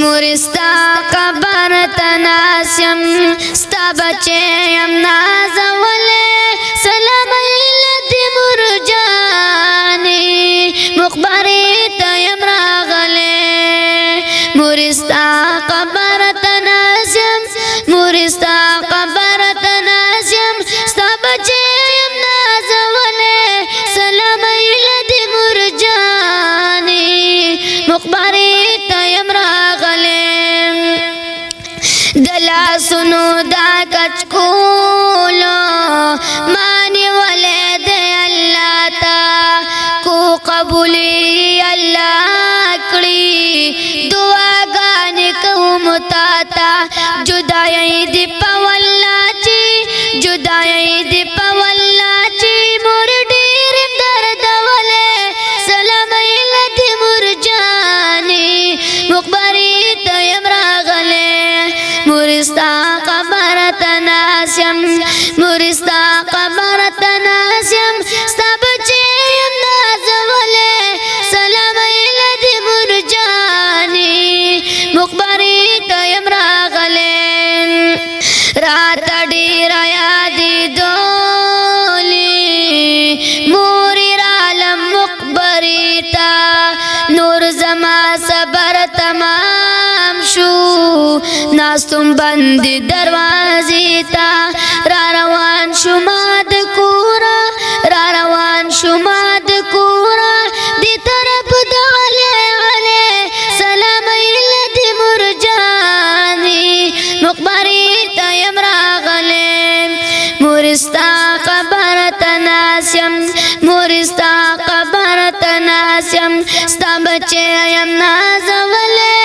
مورستا قبر تناسیم، ستا بچی یم نازولې، سلام ایله مور جانې، مقبرې ته یم راغلې۔ مورستا قبر تناسیم، مورستا قبر تناسیم، ستا بچی یم نازولې، سلام ایله مور جانې، مقبرې ته یم راغلې۔ د لاسونو دا کچکولو مانی ولې د الله تا کو قبولی الله کړي، دعاګانې کوم تا تا۔ جدای دی په والله چې، جدای دی په والله چې مور ډېر درد ولې، سلام ایله دی مور جانې، مقبرې ته یم راغلې۔ مورستا قبر تناسیم، مورستا قبر تناسیم، ستا بچی یم نازولې، سلام ایله دی مور جانې، مقبرې ته یم راغلې۔ رات ډېره یادې دولې مور رالم مقبرې ته، نور زما صبر تمام شو، ناستم بند دروازې ته۔ را روان شوم د کورا، را روان شوم د کورا، دی طرف د غلې غلې، سلام ایله دی مور جانې، مقبرې ته یم راغلې۔ مورستا قبر تناسیم، مورستا قبر تناسیم، ستا بچی یم نازولې،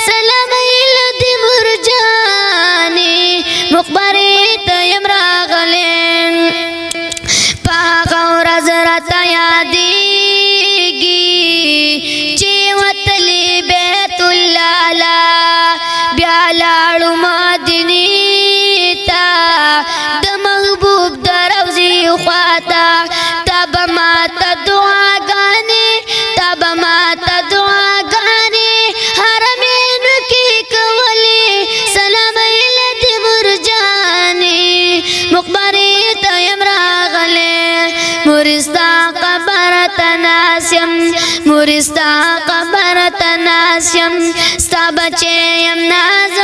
سلام ایله دی مور جانې، مقبرې ته یم راغلې۔ په هغه ورځ راته یادېږي چې وتلې بیت الله لا، بیا لاړو مدینې ته د محبوب د روضې خواته۔ تا به ماته دعاګانې، تا به ماته دعاګانې حرمینو کې کولې، سلام ایله دی مور جانې، مقبرې ته یم راغلې۔ مورستا قبر تناسیم، مورستا قبر تناسیم، ستا بچی یم نازولې۔